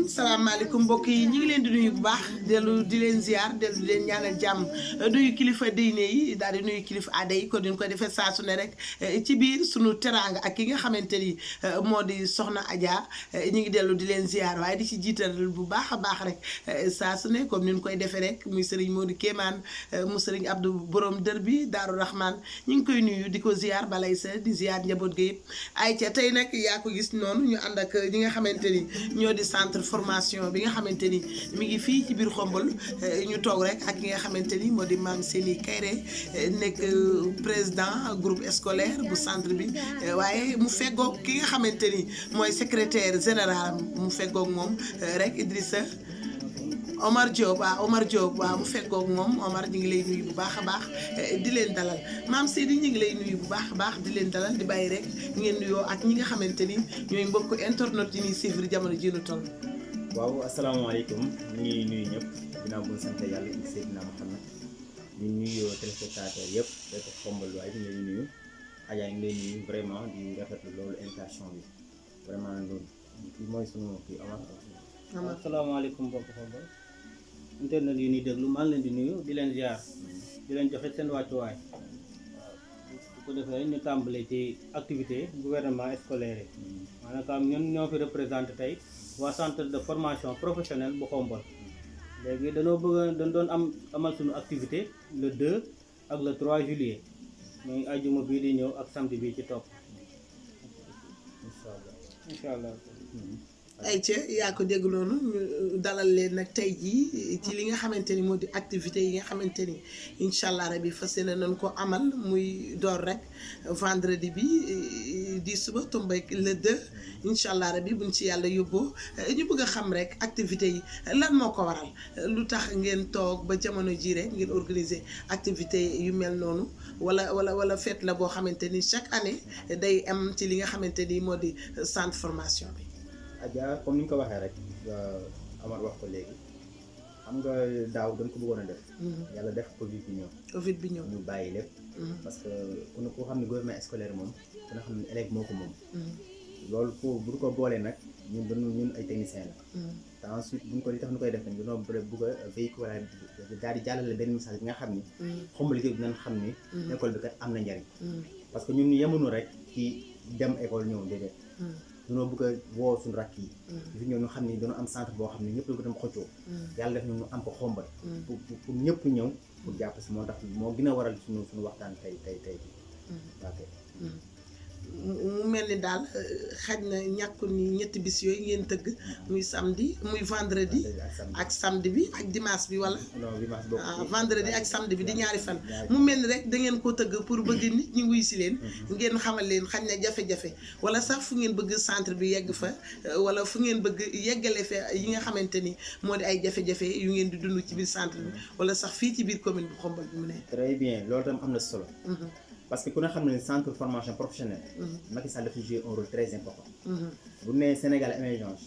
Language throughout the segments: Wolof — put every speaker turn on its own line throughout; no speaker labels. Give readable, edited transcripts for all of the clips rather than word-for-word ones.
salaamaaleykum mbokk yi ñu ngi leen di nuyu bu baax dellu di leen ziar dellu di leen ñaanal jàmm nuyu kilifa diine yi daal di nuyu kilifa aada yi kon ñu ko defee saa su ne rek ci biir sunu teraanga ak ki nga xamante ni moo di soxna Adja ñu ngi dellu di leen ziar waaye di ci jiital bu baax a baax rek saa su ne comme ni ñu koy defee rek muy Serigne Modou Kéemaan mu Serigne Abdou borom dër bi Daaru Rahman ñu ngi koy nuyu di ko ziar balay sa di ziar njaboot gi yëpp ay ca tey nag yaa ko gis noonu ñu ànd ak ñi nga xamante ni ñoo di centre formation bi nga xamante ni mi ngi fii ci biir Xombol ñu toog rek ak ki nga xamante ni moo di Mame Sely Kairé nekk président groupe scolaire bu centre bi waaye mu feggoog ki nga xamante ni mooy secrétaire général mu feggoog moom rek Idrissa Omar Diop waaw mu feggoog moom Omar ñu ngi lay nuyu bu baax a baax di leen dalal Mame Sely ñu ngi lay nuyu bu baax a baax di leen dalal di bàyyi rek ngeen nuyoo ak ñi nga xamante ni ñooy mbokk internet yi ñuy suivre jamono ji ñu toll.
waaw asalaamaaleykum ñu ngi nuyu ñëpp ginnaaw bu ñu sant yàlla di Seydina Muhammad ñu nuyu téléspectateurs yëpp rek Xombol waaye ñu ngi lay nuyu Adja ñu ngi lay nuyu vraiment di rafetlu loolu invitation bi vraiment loolu mooy sunu kii Omar.
asalaamaaleykum mbokk Xombol internet yi ñuy déglu maa ngi leen di nuyu di leen ziar di leen joxe seen wàccuwaay bu ko defee ñu tàmbale ci activité gouvernement scolaire yi maanaam ñun ñoo fi représenté tey waa centre de formation professionnelle bu Xombol léegi dañoo dañ doon amal suñu activité le 2 ak le 3 juillet muy ajuma bii di ñëw ak samedi bii ci topp incha allah.
ay ca yaa ko dégg noonu ñu dalal leen nag tey jii ci li nga xamante ni moo di activité yi nga xamante ni incha allah rabi fas yéene nañ ko amal muy door rek vendredi bi di suba tombé le 2 incha allah rabi buñ ci yàlla yóbboo ñu bëgg a xam rek activité yi lan moo ko waral lu tax ngeen toog ba jamono ji rek ngeen organiser activité yu mel noonu wala fête la boo xamante ni chaque année day am ci li nga xamante ni moo di centre formation bi.
Adja comme ni ñu ko waxee rek Amar wax ko léegi xam nga daaw dañ ko bëggoon a def. yàlla def Covid bi ñëw. ñu bàyyi lépp. parce que ku xam ne gouvernement scolaire moom dina xam ne élève moo ko moom. loolu pour bu ko boolee nag ñun ay techniciens la. te ensuite bu ñu ko li tax ñu koy def nag dañoo bëgg a véhiculer daal di jàllale benn message bi nga xam ni. Xombol gi dinañ xam ni. école bi kat am na njariñ. parce que ñun yemuñu rek ci dem école ñëw déedéet. dañoo bëgg a woo suñu rakk yi fi ñëw ñu xam ni dañoo am centre boo xam ne ñëpp la ko dem xëccoo yàlla def ñu am ko Xombol pour ñëpp ñëw pour jàpp si moo tax moo gën a waral suñu waxtaan tey bi ok
mu mel ni daal xaj na ñàkkul ni ñetti bis yooyu ngeen tëgg muy samedi muy vendredi ak samedi bi ak dimanche bi wala vendredi ak samedi bi di ñaari fan mu mel ni rek da ngeen ko tëgg pour bëgg nit ñi wuy si leen ngeen xamal leen xaj na jafe-jafe wala sax fu ngeen bëgg centre bi yegg fa wala fu ngeen bëgg yeggale fa yi nga xamante ni moo di ay jafe-jafe yu ngeen di dund ci biir centre bi wala sax fii ci biir commune bu Xombol bi mu ne.
très bien loolu tam am na solo. parce que ku ne xam ne centre formation professionnelle. Macky Sall dafa jouer un rôle très important. bu nee Sénégal émergence.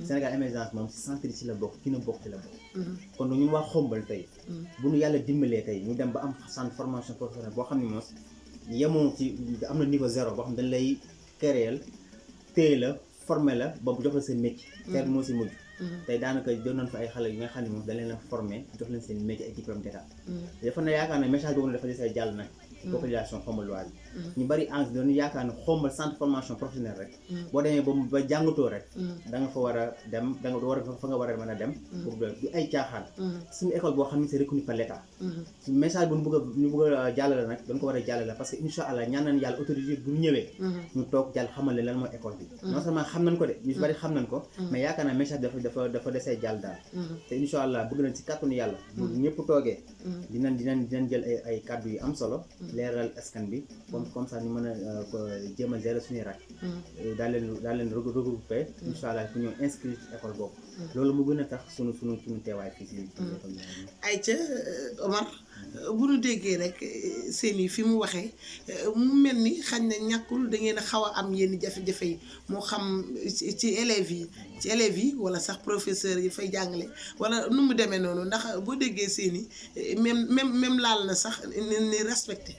Sénégal émergence moom si centre yi ci la bokk ki na bokk ci la bokk. kon ñun waa Xombol tey. bu ñu yàlla dimbalee tey ñu dem ba am centre formation professionnelle boo xam ne moom yemoo ci am na niveau 0 boo xam ne dañ lay créer téye la former la ba bu jox la seen métier. tey moo si mujj. tey daanaka doon nañ fa ay xale yu nga xam ne moom dañ leen a formé jox leen seen métier ay diplôme d'état. dafa ne yaakaar ne message boobu dafa desee jàll nag. population xomboloise ñu bari engi doon yaakaar ne Xombol centre formation professionnelle rek boo demee ba jàngatoo rek da nga fa war a dem da nga war a fa nga war a mën a dem pour du ay caaxaan suñu école boo xam ne c'est reconnu par l'état su message bu ñu bëgg a jàllale nag dañ ko war a jàllale parce que incha allah ñaan nañ yàlla autorité bu ñu ñëwee ñu toog jàll xamal leen lan mooy école bi non seulement xam nañ ko de ñu bari xam nañ ko mais yaakaar naa message dafa desee jàll daal te incha allah bëgg nañ ci kàttanu yàlla bu ñëpp toogee dinañ jël ay kàddu yu am solo leeral askan bi comme ça ñu mën a jéem a gérer suñuy rak daal leen regroupé incha allah pour ñëw inscrire ci école boobu loolu mu gën a tax suñu teewaay fii si école bi
ayca Omar bu ñu déggee rek seen yi fi mu waxee mu mel ni xañ na ñàkkul da ngeen a xaw a am yenn jafe-jafe yi moo xam ci élèves yi wala sax professeurs yi fay jàngale wala nu mu demee noonu ndax boo déggee seen yi même laal na sax ni respecté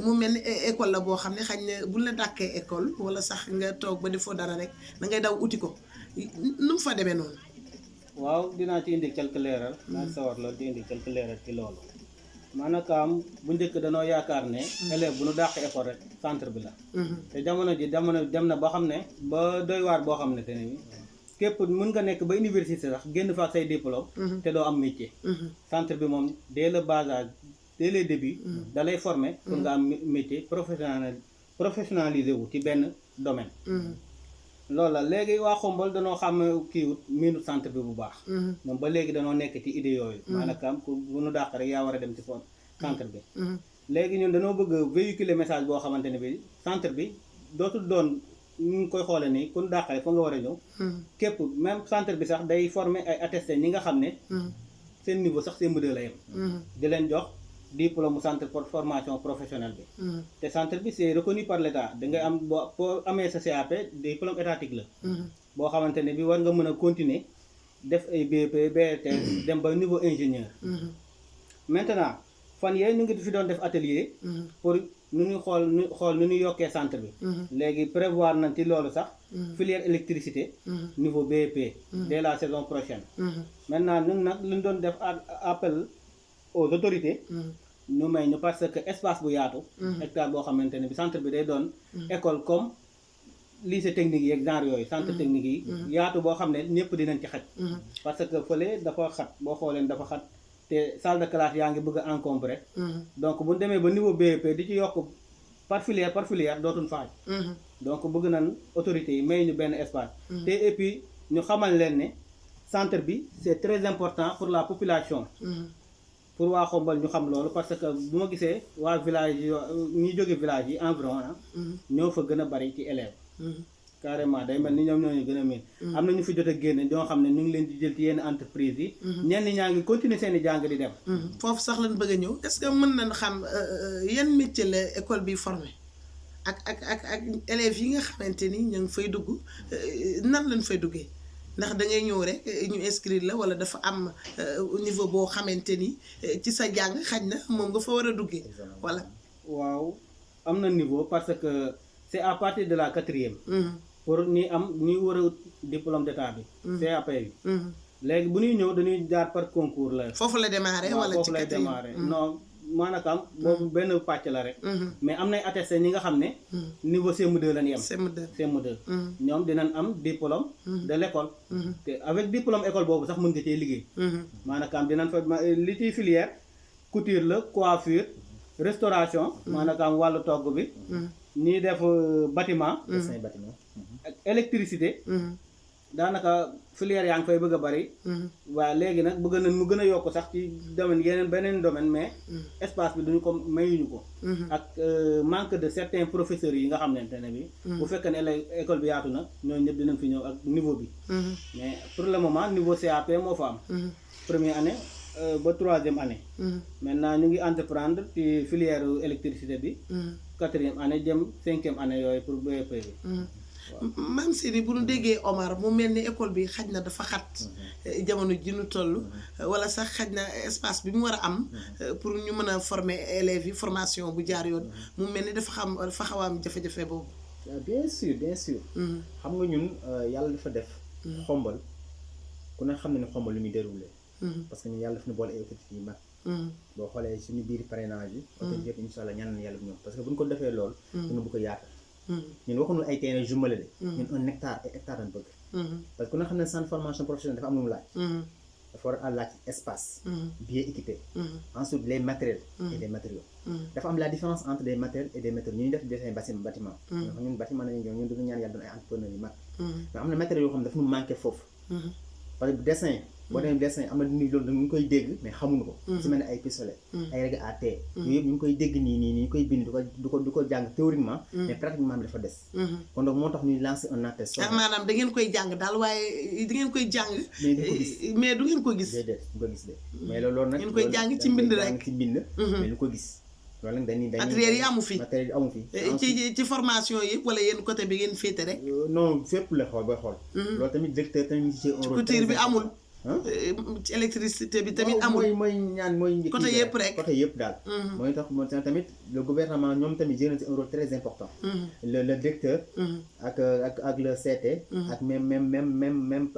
mu mel ni école la boo xam ne xañ na buñ la dàkkee école wala sax nga toog ba defoo dara rek da ngay daw uti ko nu mu fa demee noonu.
waaw dinaa ci indi quelque leeral naa sawar loolu di indi quelque leeral ci loolu maanaam bu njëkk danoo yaakaar ne élève bu nu dàq école rek centre bi la te jamono dem na ba xam ne ba doy waar boo xam ne te ne képp mën nga nekk ba université sax génn fa ak say diplôme te doo am métier centre bi moom dès le bas âge dès les débuts da lay former pour nga am métier professionnalisé wu ci benn domaine loolu la léegi waa Xombol danoo xam kiiwut miinu centre bi bu baax ñoom ba léegi danoo nekk ci idée yooyu maanaam ku bu nu dàq rek yaa war a dem ci centre bi léegi ñun danoo bëgg véhiculer message boo xamante ne bi centre bi dootul doon ñu ngi koy xoole nii ku nu dàqale fa nga war a ñëw képp même centre bi sax day former ay attesté ñi nga xam ne seen niveau sax seen mëdee la yem di leen jox diplôme centre pour formation professionnelle bi te centre bi c'est reconnu par l'État da ngay am boo amee sa CAP diplôme étatique la boo xamante ne bi war nga mën a continuer def ay BP BT dem ba niveau ingénieur maintenant fan yee ñu ngi fi doon def atelier pour nu ñu xool nu ñu yokkee centre bi léegi prévoir nañ ci loolu sax filière électricité niveau BP dès la saison prochaine maintenant ñun nag lu ñu doon def appel aux autorités ñu may ñu parce que espace bu yaatu hectare boo xamante ne bi centre bi day doon école comme lycée technique yi ak genre yooyu centre technique yi yaatu boo xam ne ñëpp dinañ ci xaj parce que fële dafa xat boo xooleen dafa xat te salle de classe yaa ngi bëgg a encombré donc bu ñu demee ba niveau BEP di ci yokk par filière dootuñ fa xaj donc bëgg nañ autorités yi may ñu benn espace te et puis ñu xamal leen ne centre bi c'est très important pour la population pour waa Xombol ñu xam loolu parce que bu ma gisee waa village yi ñi jóge village yi environ ñoo fa gën a bari ci élèves carrément day mel ni ñoom ñoo ñu gën a miin am na ñu fi jot a génne ñoo xam ne ñu ngi leen di jël ci yenn entreprise yi ñenn ñaa ngi continuer seen i jàng di dem
foofu sax lañ bëgg a ñëw est-ce que mën nañ xam yan métier la école bi formé ak élèves yi nga xamante ni ñu ngi fay dugg nan lañ fay duggee ndax da ngay ñëw rek ñu inscrire la wala dafa am niveau boo xamante ni ci sa jàng xaj na moom nga fa war a duggee voilà
waaw am na niveau parce que c'est à partir de la 4e pour ñi war a diplôme d'état bi CAP bi léegi bu ñuy ñëw dañuy jaar par concours la
foofu la démarré wala ci 4e
foofu lay démarré non maanaam boobu benn pàcc la rek mais am nay attesté ñi nga xam ne niveau CM2 lañ yem CM2 ñoom dinañ am diplôme de l'école te avec diplôme école boobu sax mën nga cee liggéey maanaam dinañ fa li ci filière couture la coiffure restauration maanaam wàllu togg bi ñii def bâtiment ak électricité daanaka filière yaa ngi fay bëgg a bari waaye léegi nag bëgg nañ mu gën a yokk sax ci domaine beneen domaine mais espace bi duñu ko mayuñu ko ak manque de certains professeurs yi nga xam ne bi bu fekkee ne école bi yaatu na ñooñu ñëpp dinañ fi ñëw ak niveau bi mais pour le moment niveau CAP moo fa am première année ba 3e année maintenant ñu ngi entreprendre ci filière électricité bi 4e année jëm 5e année yooyu pour BEP bi
Mame Sidy bu ñu déggee Omar mu mel ni école bi xaj na dafa xat jamono ji ñu toll wala sax xaj na espace bi mu war a am pour ñu mën a former élèves yi formation bu jaar yoon mu mel ni dafa xaw a am jafe-jafe boobu
bien sûr xam nga ñun yàlla dafa def Xombol ku ne xam ne ni Xombol lu muy déroulé parce que ñun yàlla daf ñu boole ay autorités yu mag boo xoolee suñu biir parrainage yi autorité yëpp incha allah ñaan na yàlla bu ñëw parce que bu ñu ko defee loolu dina bu ko yaatal ñun waxuñu ay terrain jumelé de ñun 1 hectare ay hectare dañ bëgg parce que ku ne xam ne centre formation professionnelle dafa am lu mu laaj dafa war a laaj espace bien équipé ensuite les matériels et les matériaux dafa am la différence entre des matériels et des matériaux ñu def dessin bâtiment ñun bâtiment nañu ñëw ñun duñu ñaan yàlla doon ay entrepreneur yu mag mais am na matériels yoo xam ne dafa ñu manqué foofu parce que dessin boo demee dessin am na ni loolu ñu ngi koy dégg mais xamuñu ko su mel ne ay pistolet ay règle à terre yooyu yëpp ñu ngi koy dégg nii ñu koy bind du ko jàng théoriquement mais pratiquement bi dafa des kon donc moo tax ñuy lancer un appel
maanaam da ngeen koy jàng daal waaye da ngeen koy jàng mais du ngeen ko gis
déedéet du ko gis de mais loolu nag
ngeen koy jàng ci mbind rek
ci mbind mais du ko gis loolu nag dañuy
matériel yi amu fi
matériel yi amu fi
ci formation yëpp wala yéen côté bi ngeen féete rek
non fépp la xool booy xool loolu tamit directeur tamit ci un rôle
couture bi amul ci électricité bi tamit
waaw,
amul.
mooy ñaan mooy
Côté
kii
yëpp rek.
côté yëpp daal mooy tax moo tax tamit le gouvernement ñoom tamit joué na ci un rôle très important le directeur ak le CT ak même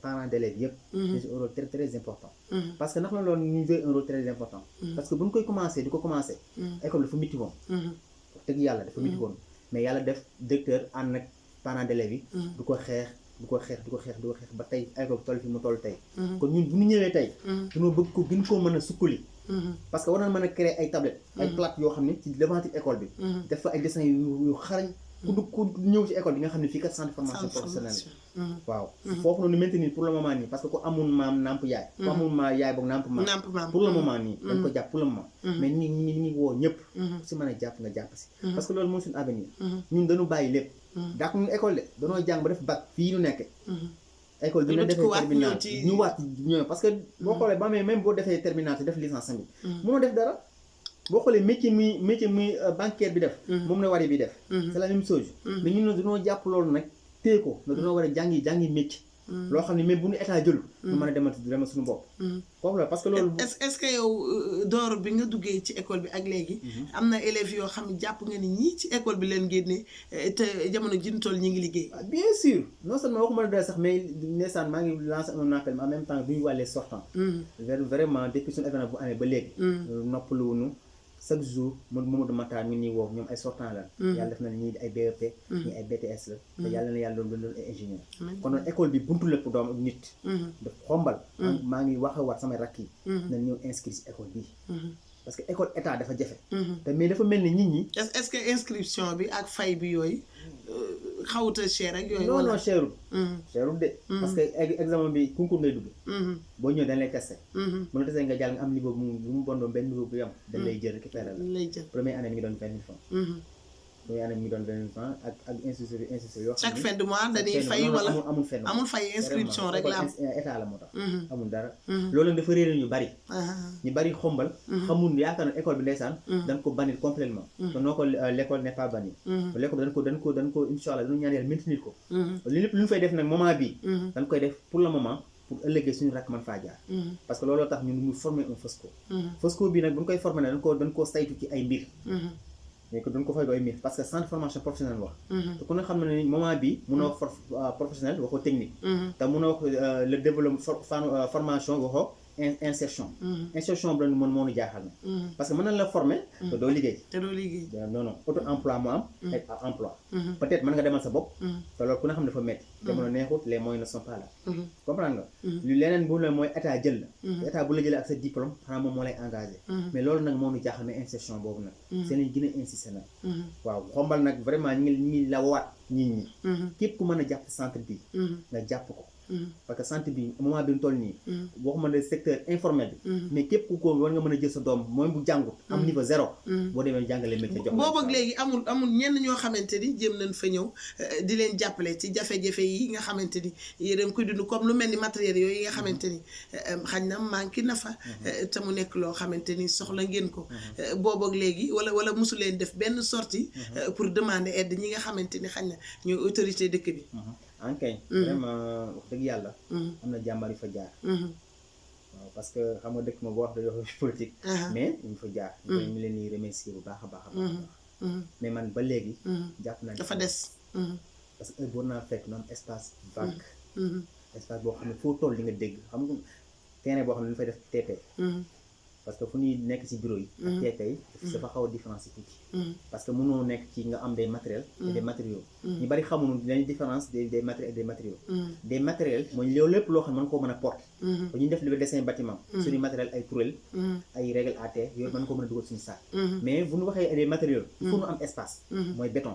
parents d'élèves yëpp ñu ci un rôle très très important parce que ndax la loolu ñu joué un rôle très important parce que bu ñu koy commencé di ko commencé école dafa métti woon wax dëgg yàlla dafa métti woon mais yàlla def directeur ànd ak parents d'élèves yi du ko xeex ba tey école toll fi mu toll tey kon ñun bu ñu ñëwee tey dañoo bëgg ko gën koo mën a sukkali parce que war na mën a créer ay tablettes ay plaques yoo xam ne ci devanture école bi def fa ay dessins yu xarañ ku ñëw ci école bi nga xam ne fii kat centre de formation professionnelle waaw foofu noonu maintenir pour le moment nii parce que ku amul maam namp yaay ku amul ma yaay boog namp maam pour le moment nii dañ ko jàpp pour le moment mais ñi woo ñëpp si mën a jàpp nga jàpp si parce que loolu mooy suñu avenir ñun dañu bàyyi lépp dak ñu école de danoo jàng ba def bac fii ñu nekke école bi nga defee terminal ñu waat ñëw parce que boo xoolee ba même boo defee terminal te def licence tamit mënoo def dara boo xoolee métier muy bancaire bi def moom la wari bi def c'est la même chose mais ñun dañoo jàpp loolu nag téye ko na dañoo war a jàngi métier loo xam ne même bu ñu état jël ñu mën a demal suñu bopp foofu la parce que loolu
est-ce que yow door bi nga duggee ci école bi ak léegi am na élèves yoo xam ne jàpp nga ni ñii ci école bi leen génnee te jamono ji ñu toll ñi ngi liggéey
bien sûr non seulement waxuma la doy sax mais ndeysaan maa ngi lancé un appel en même temps bu ñu wàllee sortant vraiment depuis suñu événement bu amee ba léegi noppaluwunu chaque jour Mamadou Matar mi nii woo ñoom ay sortant la yàlla def na ñii ay BEP ñii ay BTS la te yàlla na yàlla doon ay ingénieur kon noonu école bi buntu lépp doom nit daf xombal maa ngi wax a waat samay rakk yi nañ ñëw inscrit si école bii parce que école état dafa jafe te mais dafa mel ni nit ñi
est-ce que inscription bi ak fay bi yooyu xawuta cher ak yooyu
non cherul de parce que examen bi concours ngay dugg boo ñëw dañ lay testé bu la testé nga jàll nga am niveau bu mu bon doon benn niveau bu yam dañ lay jël récupérer la première année mi ngi doon 20 000 francs première année mi ngi doon 20 000 francs ak institut yoo xam ne
chaque fin de mois dañuy fay wala
amul
fay inscription rek la am
état la moo tax amul dara loolu nag dafa réeré ñu bari xombal xamul yaakaar na école bi ndeysaan dañ ko bannir complètement te noo ko l'école n'est pas bannie l'école dañ ko inshallah dañu ñaan yàlla maintenir ko li lépp lu ñu fay def nag moment bi dañ koy def pour le moment pour ëllëgee suñu rakk man faa jaar parce que looloo tax ñun ñu former un FOSCO bi nag bu ñu koy former nag dañ koo saytu ci ay mbir mais que duñ ko fay doy mbir parce que centre de formation professionnelle wax te ku ne xam ne moment bi mun a wax professionnel waxoo technique te mun a wax le développement formation waxoo insertion bi la moo nu jaaxal na parce que mën na la former te doo liggéey non auto emploi moo am ak emploi peut-être mën nga demal sa bopp te loolu ku ne xam ne dafa métti jamono neexut les moyens ne sont pas là comprendre nga lu leneen bu la mooy état jël la état bu la jëlee ak sa diplôme xanaa moom moo lay engagé mais loolu nag moo nu jaaxal mais insertion boobu nag c'est lañ gën a insister nag waaw xombal nag vraiment ñi ngi la waat nit ñi képp ku mën a jàpp centre bi nga jàpp ko parce que santé bi moment bi ñu toll nii waxuma ne secteur informel bi mais képp ku ko war nga mën a jël sa doom mooy bu jàngut am niveau 0 boo demee jàngale métier jox
boobu ak léegi amul ñenn ñoo xamante ni jéem nañ fa ñëw di leen jàppale ci jafe-jafe yi nga xamante ni yéen koy dund comme lu mel ni matériel yooyu yi nga xamante ni xañ na manqué na fa te mu nekk loo xamante ni soxla ngeen ko boobu ak léegi wala mosu leen def benn sortie pour demander aide ñi nga xamante ni xañ na ñooy autorité dëkk bi
ankay vraiment wax dëgg yàlla am na jàmbaar yu fa jaar waaw parce que xam nga dëkk ma boo wax dañoo wax politique mais ñu fa jaar ñu leen di remercier bu baax a baax mais man ba léegi jàpp naa
dafa des
parce que war naa fekk nu am espace vague espace boo xam ne foo toll li nga dégg xam nga terrain boo xam ne lu fay def TP parce que fu ñuy nekk ci bureau yi ak TP yi dafa xaw a différence tuuti parce que mënoo nekk ci nga am des matériels et des matériaux ñu bari xamuñu dañuy différence des matériels et des matériaux des matériels mooy loolu lépp loo xam ne mën koo mën a porter ba ñuy def li dessin bâtiment suñu matériel ay tourelle ay règle à terre yooyu mën koo mën a dugal suñu sac mais bu ñu waxee des matériaux il faut ñu am espace mooy béton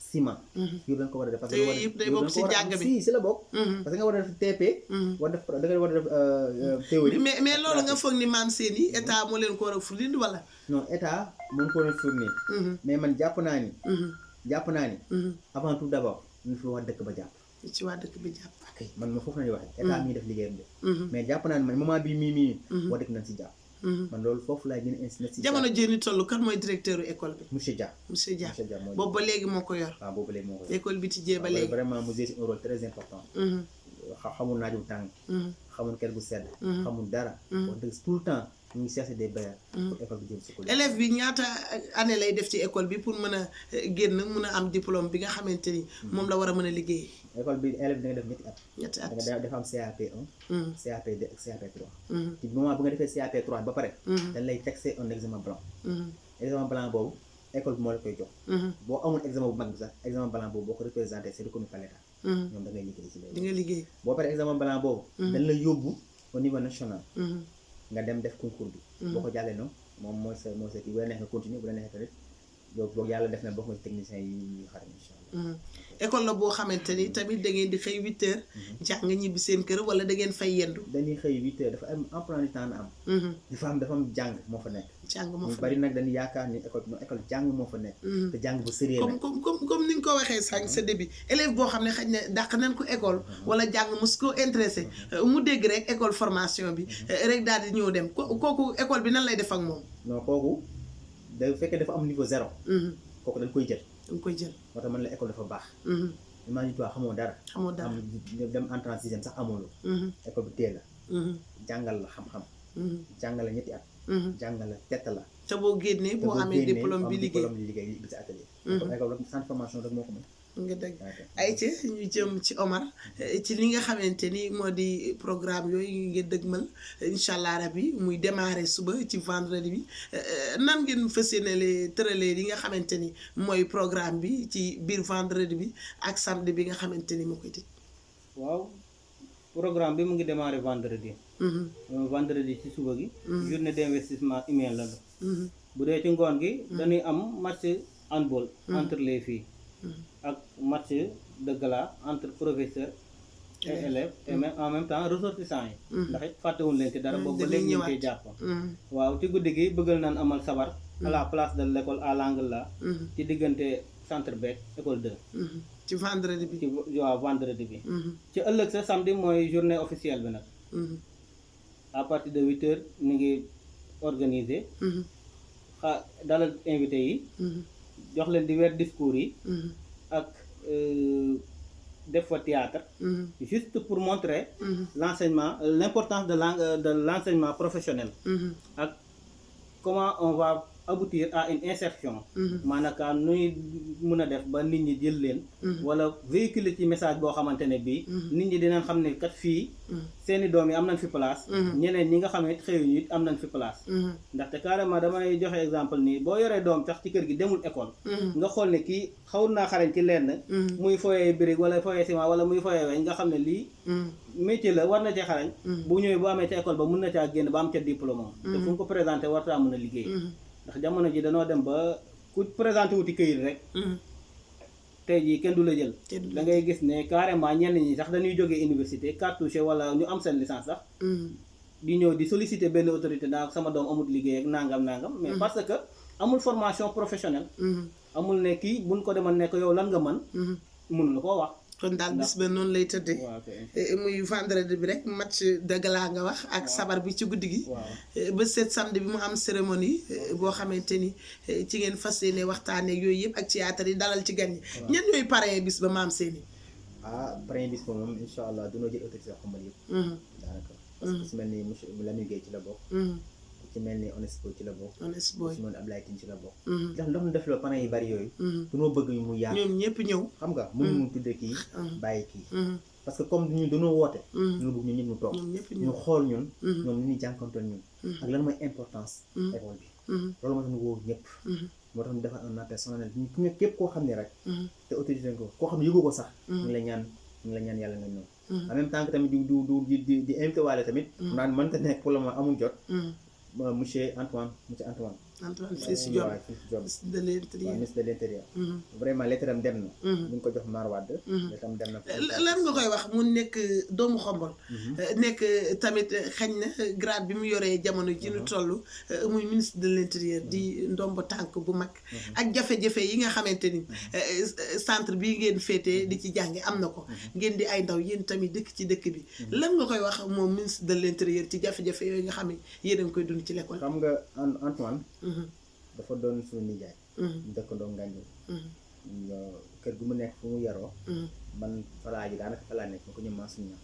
ciment yooyu dañ ko war a def parce que
yëpp day bokk ci jàng bi
si la bokk parce que nga war a def TP war def da nga war a def théorie
mais loolu nga foog ni maam seen yi état moo leen ko war a fournir wala
non état mën ko leen fournir mais man jàpp naa ni avant tout d'abord ñu fi waa dëkk ba jàpp
ci waa dëkk bi jàpp
man ma foofu nañu waxee état mi ngi def liggéeyam de mais jàpp naa ni man moment bi mii waa dëkk nañ si jàpp man loolu foofu laay gën a insister si
jamono jii ni toll kan mooy directeur u école bi
monsieur Dia
boobu ba léegi moo ko yor
waaw boobu ba léegi moo ko yor
école bi tijjee ba léegi
vraiment mu joué un rôle très important xamul naaj bu tàng xamul kër gu sedd xamul dara wax dëgg tout le temps ñu ngi chercher des bailleurs pour école bi jëm sukkali
élève bi ñaata année lay def ci école bi pour mën a génn mën a am diplôme bi nga xamante ni moom la war a mën a liggéey
école bi élève bi da nga def ñetti at
ñetti at
da nga dafa am CAP 1 CAP 2 ak CAP 3 ci moment bu nga defee CAP 3 ba pare dañ lay texter un examen blanc examen blanc boobu école bi moo la koy jox boo amul examen bu mag bi sax examen blanc boobu boo ko représenté c'est reconnu par l'État ñoom da ngay liggéey ci loolu
di nga liggéey
boo paree examen blanc boobu dañ la yóbbu au niveau national nga dem def concours bi boo ko jàllee noonu moom mooy sa kii bu la neex nga continuer bu la neexee tamit yow boog yàlla def na bokk nga ci technicien yi xaram incha allah
école la boo xamante ni tamit da ngeen di xëy 8 heures jàng nga ñibbi seen kër wala da ngeen fay yendu
dañuy xëy 8 heures dafa am emploi du temps na am dafa am jàng moo fa nekk
jàng moo
ñu
fa
bari nag dañuy yaakaar ni école jàng moo fa nekk te jàng bu sérieux la
comme ni nga ko waxee sànq sa début élève boo xam ne xëy na dàq nañ ko école wala jàng mos ko intéressé mu dégg rek école formation bi rek daal di ñëw dem kooku école bi nan lay def ak moom
non kooku da fekkee dafa am niveau 0 kooku dañ koy jël
da nga koy jël
moo tax man la école dafa baax imagine toi xamoo dara
xamoo dara
am dem entrée en sixième sax amoolu école bi teel la jàngal la xam-xam jàngal la ñetti at jàngal la tett la
te boo génnee boo amee diplôme bi
liggéey bi ci atelier école centre formation rek moo ko mën
nga dëgg ay ci ñu jëm ci Omar ci li nga xamante ni moo di programme yooyu ngeen dëgmal incha allah rabi muy démarrer suba ci vendredi bi nan ngeen fas yéene tëralee li nga xamante ni mooy programme bi ci biir vendredi bi ak samedi bi nga xamante ni moo koy tëj.
waaw programme bi mu ngi démarrer vendredi. vendredi ci suba gi. journée d'investissement humain la. bu dee ci ngoon gi. dañuy am match handball. entre les filles. ak match de gala entre professeur et élèves et même en même temps ressortissants yi ndax it fàttewuñ leen ci dara boobu ba léegi ñu ngi koy jàpp waaw ci guddi gi bëggal naan amal sabar à la place de l'école à l'angle là ci diggante centre beeg école 2
ci vendredi bi
ci waaw vendredi bi ci ëllëg sa samedi mooy journée officielle bi nag à partir de 8 heures ñu ngi organiser dalal invité yi jox leen divers discours yi ak def fa théâtre juste pour montrer l'enseignement l'importance de l'enseignement professionnel ak comment on va aboutir à une insertion maanaam nuy mën a def ba nit ñi jël leen wala véhiculer ci message boo xamante ne bii nit ñi dinañ xam ne kat fii seeni doom yi am nañ fi place ñeneen ñi nga xam ne xëyuñu it am nañ fi place ndaxte carrément damay joxe exemple nii boo yoree doom sax ci kër gi demul école nga xool ne kii xaw naa xarañ ci lenn muy foyee brique wala foyee ciment wala muy foyee weñ nga xam ne lii métier la war na ci xarañ bu ñëwee bu amee ca école ba mën na caa génn ba am ca diplôme te fu mu ko présenté wartaa mën a liggéey ndax jamono ji danoo dem ba ku présenté wuti këyit rek tey jii kenn du la jël da ngay gis ne carrément ñenn ñi sax dañuy jógee université cartouché wala ñu am seen licence sax di ñëw di solliciter benn autorité ndax sama doom amul liggéey ak nangam mais parce que amul formation professionnelle amul ne kii buñ ko demal ne ko yow lan nga mën mënu la koo wax
kon daal bis ba noonu lay tëddee muy vendredi bi rek match de gala nga wax ak sabar bi ci guddi gi ba seet samedi bi mu am cérémonie boo xamante ni ci ngeen fas yéene waxtaanee yooyu yëpp ak théâtre yi dalal ci gan yi ñan ñooy parrain bis ba maam seeni
parrain bis ba moom incha allah dunoo jël autorité xamal yëpp daanaka parce que su mel ni monsieur Lamine Gueye ci la bokk ci mel ni Onespo ci la bokk su mel ni Ablaye Tine ci la bokk ndax ndox mu def la parrain yi bari yooyu dunoo bëgg mu yaatu
ñoom ñëpp ñëw
xam nga mun mu tudde kii bàyyi kii parce que comme ñun dañoo woote ñu bëgg ñun ñëpp ñu toog ñu xool ñun ñoom li ñuy jànkonteel ñun ak lan mooy importance école bi loolu moo tax ñu woo ñëpp moo tax ñu defar un appel solennel ñu képp koo xam ne rek te autorité ko koo xam ne yëgoo ko sax ñu ngi la ñaan yàlla nga ñëw en même temps que tamit di invité waale tamit naan mënta nekk pour le moment amul jot monsieur Antoine
Fils Diop ministre de l'intérieur
ministre de l'intérieur vraiment lettre am dem na ñu ngi ko jox Mar Wade tam dem na
lan nga koy wax mu nekk doomu Xombol nekk tamit xañ na grade bi mu yoree jamono ji ñu toll muy ministre de l'intérieur di ndombo tànk bu mag ak jafe-jafe yi nga xamante ni centre bi ngeen féetee di ci jànge am na ko ngeen di ay ndaw yéen tamit dëkk ci dëkk bi lan nga koy wax moom ministre de l'intérieur ci jafe-jafe yooyu nga xam ne yéen a ngi koy dund ci l'école
xam nga Antoine dafa doon suñu nijaay ñu dëkkandoo Ngànjool kër gu mu nekk fu mu yaroo man falaa ji daanaka falaa nekk ma ko ñëm maa suñu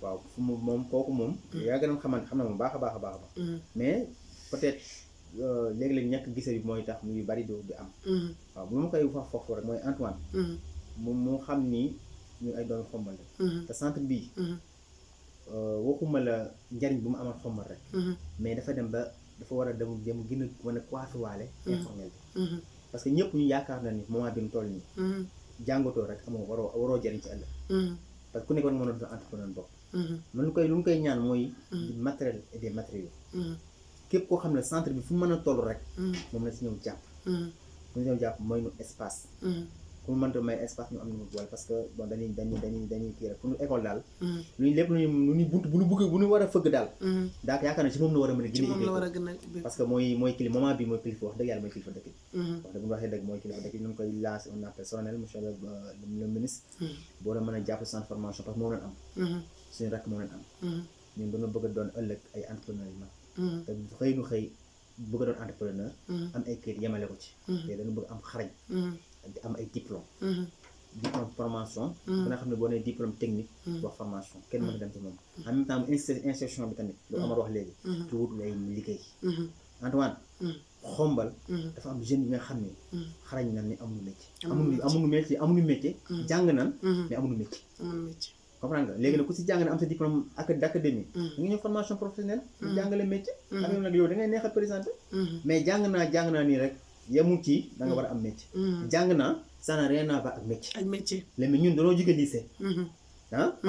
waaw fu mu moom kooku moom yaa gën a xamante xam na moom baax a baax a baax a baax mais peut-être léegi-léegi ñàkk gise bi mooy tax muy bari du am waaw bu ma koy wax foofu rek mooy Antoine moom moo xam ni ñu ay doomi Xombal la te centre bii waxuma la njariñ bu mu amal Xombal rek mais dafa dem ba dafa war a dem gën a mën a coiffé waale informel bi parce que ñëpp ñu yaakaar na ni moment bi mu toll nii jàngatoo rek amoo waroo jariñ ci ëllëg parce que ku nekk war nga mën a doon entrepreneur bopp lu ñu koy ñaan mooy matériel et des matériaux képp koo xam ne centre bi fu mu mën a toll rek moom la si ñëw jàpp mu ñëw jàpp mooy nu espace ku mu mënta may espace ñu am nu mu boole parce que bon dañuy kii rek pour ñu école daal luñu lépp lu ñu bunt bu ñu bëgg bu ñu war a fëgg daal daaka yaakaar na ci moom la war a mën a gën a parce que mooy kilifa moment bi mooy kilifa wax dëgg yàlla mooy kilifa dëkk bi wax dëgg bu ñu waxee dëgg mooy kilifa dëkk bi ñu ngi koy lancer un appel solennel monsieur le ministre boo doon mën a jàpp centre formation parce que moo leen am suñu rakk moo leen am ñun dañoo bëgg a doon ëllëg ay entrepreneur yi mag te xëy nu xëy bëgg a doon entrepreneur am ay kayit yemale ko ci te dañu bëgg am xarañ di am ay diplôme formation ku nga xam ne boo nee diplôme technique wax formation kenn mën a dem ci moom en même temps insertion bi tamit lu Amar wax léegi ci wut lay liggéey Antoine Xombal dafa am jeune yi nga xam ne xarañ nan ni amuñu métier jàng nan mais amuñu métier comprendre nga léegi nag ku si jàng na am sa diplôme d'académie nga ñëw formation professionnelle ñu jàngale métier am yow nag yow da ngay neex a présenté mais jàng naa nii rek yemul ci da nga war a am métier jàng naa ça n'a rien à voir ak métier léegi ñun dañoo jóge lycée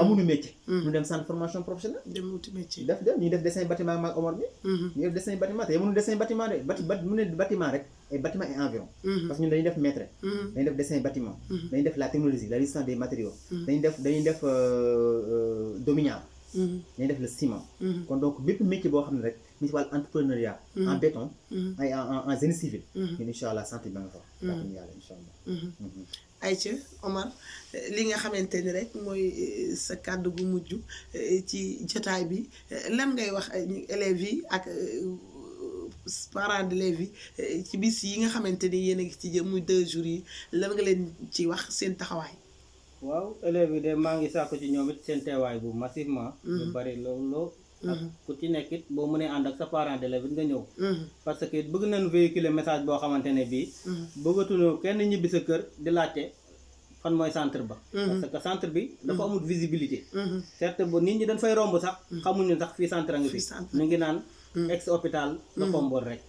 amuñu métier ñu dem centre formation professionnelle
dem wuti métier
ñu def dessin bâtiment maag Omar bi ñu def dessin bâtiment te yemuñu dessin bâtiment de mu ne bâtiment rek ay bâtiment et environ parce que ñun dañuy def maître dañuy def dessin bâtiment dañuy def la technologie la résistance des matériaux dañuy def dominial dañuy def le ciment kon donc bépp métier boo xam ne rek mi ci wàllu entrepreneuriat en béton ay en génie civil ñun incha allah santé ba nga fa daatuñu yàlla incha allah
Aïcha Omar li nga xamante ni rek mooy sa kàddu gu mujj ci jotaay bi lan ngay wax élèves yi ak parents d'élèves yi ci bis yi nga xamante ni yéen a ngi ci jëm muy 2 jours yi lan nga leen ci wax seen taxawaay.
waaw élèves yi de maa ngi sàkku ci ñoom it seen teewaay bu massivement lu bari loolu ak ku ci nekk it boo mënee ànd ak sa parent d'élève it nga ñëw parce que bëgg nañu véhiculer message boo xamante ne bii bëggatuñu kenn ñibbi sa kër di laajte fan mooy centre ba parce que centre bi dafa amul visibilité certes ba nit ñi dañ fay romb sax xamuñu sax fii centre nga fi ñu ngi naan ex hôpital la Xombol rek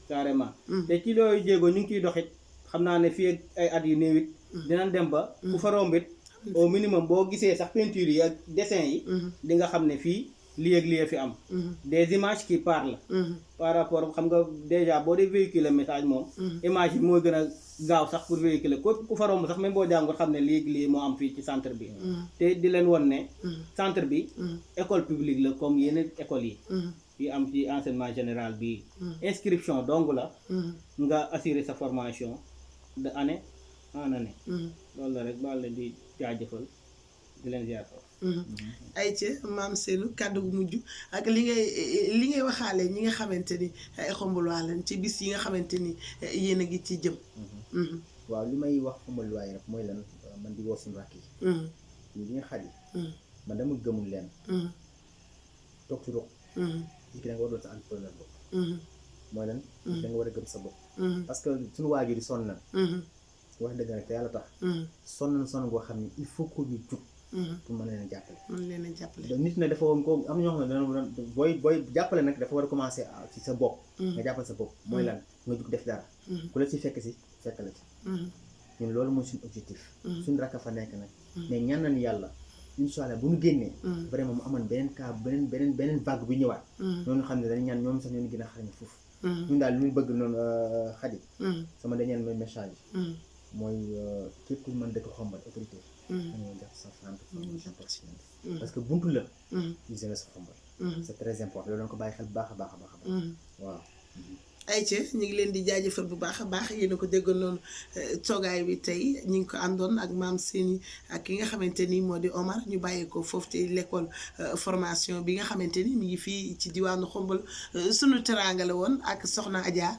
carrément te ci looyu jéego ñu ngi ciy doxit xam naa ne fii ak ay at yu néew it dinañ dem ba ku fa rombit au minimum boo gisee sax peinture yi ak dessin yi di nga xam ne fii lii ak lii fi am des images qui parlent par rapport xam nga déjà boo dee véhiculer message moom image yi mooy gën a gaaw sax pour véhiculer ko ku fa romb sax même boo jàngut xam ne lii ak lii moo am fii ci centre bi te di leen won ne centre bi école publique la comme yeneen écoles yi am ci enseignement général bi inscription donc la nga assurer sa formation de année en année loolu la rek baal leen di jaajëfal di leen ziar
Aïcha maam Seydou kàddu gu mujj ak li ngay waxaale ñi nga xamante ni ay Xomboluwaa lañ ci bis yi nga xamante ni yéen a ngi ci jëm.
waaw li may wax Xomboluwaa yi rek mooy lan man di woo suñu rakk yi. ñi nga xat yi. man dama gëmul leen. toog ci ruq. nit ki da nga war a doon sa entrepreneur bopp. mooy lan. da nga war a gëm sa bopp. parce que suñu waajur yi sonn na. wax dëgg rek te yàlla tax. sonn goo xam ne il faut que ñu jug. pour mën leen a jàppale. nit na dafa ko am ñoo xam ne dana booy jàppale nag dafa war a commencer ci sa bopp. nga jàppale sa bopp mooy lan nga jug def dara. ku la ci fekk la ci. ñun loolu mooy suñu objectif. suñu rakk fa nekk nag. mais ñaan nañu yàlla incha allah bu ñu génnee. vraiment mu amoon beneen cas beneen vague bi ñëwaat. ñooñu xam ne dañu ñaan ñoom sax ñoo gën a xarañ foofu. ñun daal lu ñu bëgg noonu Khady. sama dernier message. mooy képp ku mën dëkk Xombal autorité. dañoo def sa formation professionnelle parce que buntu la. ñu jëlee sa Xombal. c'est très important loolu dañ ko bàyyi xel bu baax a baax a baax. waaw.
ayca ñu ngi leen di jaajëfal bu baax a baax yéen a ko déggoon noonu toogaay bi tey ñu ngi ko àndoon ak maam Séni ak ki nga xamante ni moo di Omar ñu bàyyee ko foofu ci l'école formation bi nga xamante ni mi ngi fii ci diwaanu Xombol sunu teraanga la woon ak Soxna Adja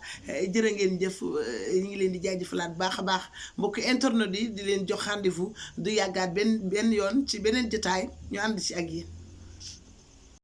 jërë ngeen jëf ñu ngi leen di jaajëfalaat bu baax a baax mbokk internet yi di leen jox rendez-vous du yàggaat benn yoon ci beneen jotaay ñu ànd ci ak yéen.